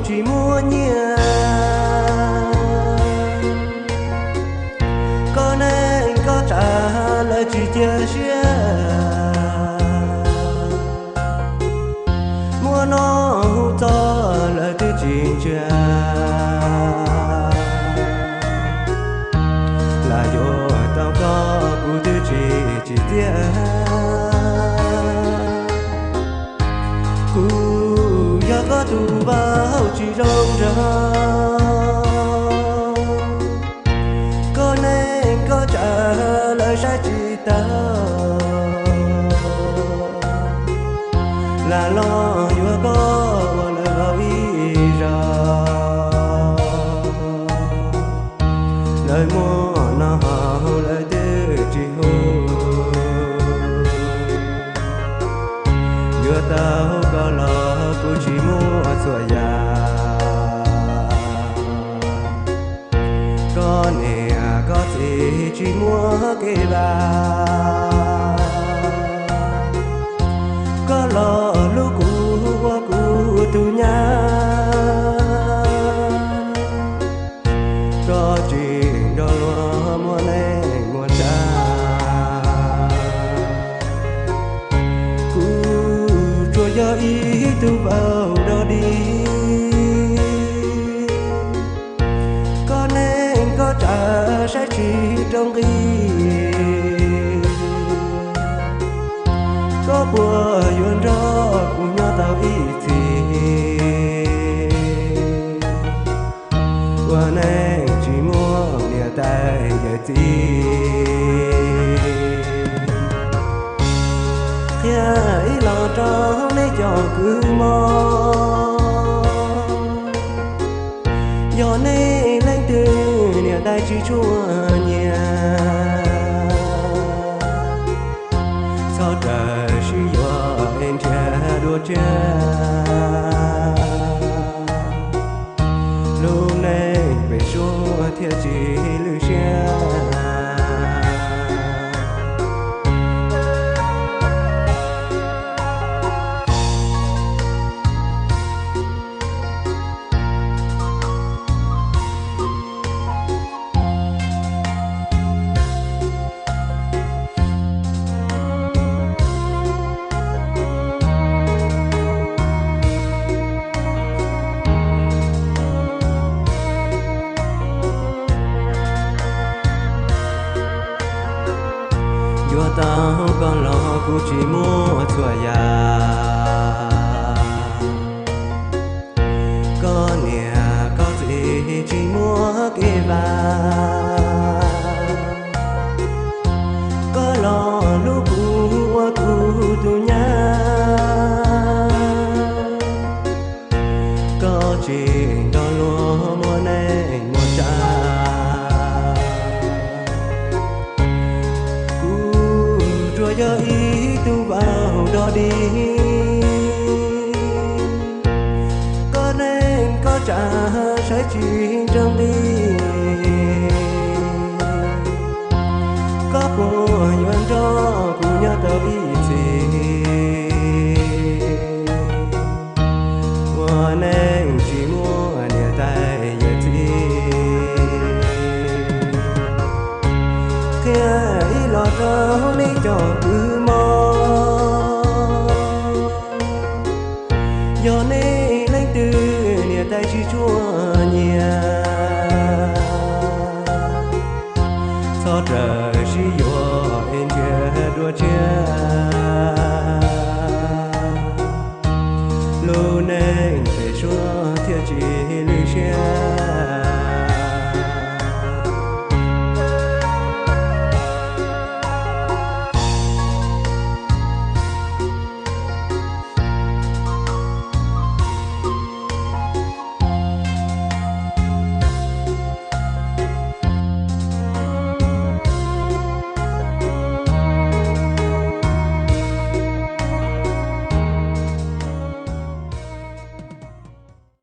tsis muaj nyiaj, koj neej koj tsav lawv tsis cia siab. Muaj no hu txog lawv twb tsis ntsia, lam yuav tau koj kuv twb tsis tsim txiaj. Kuv yog koj tus vauv tsis zoo nraug, koj neej koj tsav lawv saib tsis taus, lam los yuav koj ua lawv vauv ib zaug. Lawv muaj noj haus lawv twb tsis hu, yuav tau koj los kuv tsis muaj txhua yam. Koj niam koj txiv tsis muaj kev vaj, koj los hlub kuv ua kuv tus nyab. Koj tsis nrog luag muaj neej muaj tsav, kuv tsuas yog ib tug vauv dog dig. Koj neej koj tsav saib tsis rau nqi, koj puas yuav nrog kuv nyob tau ib txhis? Ua neej tsis muaj niam tais yawm txiv, qhia ib los rau nej cov kwv mog. Yog nej leej twg niam tais tsis tshua nyiam, txhob rawm sib yuav es nrhiav dua tshiab, lub neej pem suab thiaj tsis lwj siab. Yuav tau koj los kuv tsis muaj txhua yam, koj niam koj txiv tsis muaj kev vaj, koj los hlub kuv ua kuv tus nyab. Koj tsis nrog luag muaj neej muaj tsav, kuv tsuas yog ib tug vauv dog dig. Koj neej koj tsav saib tsis rau nqi, koj puas yuav nrog kuv nyob tau ib txhis? Ua neej tsis muaj niam tais yawm txiv, qhia ib los rau nej cov kwv mog. Yog nej leej twg niam tais tsis tshua nyiam, txhob rawm sib yuav es nrhiav dua tshiab, lub neej pem suab thiaj tsis lwj siab.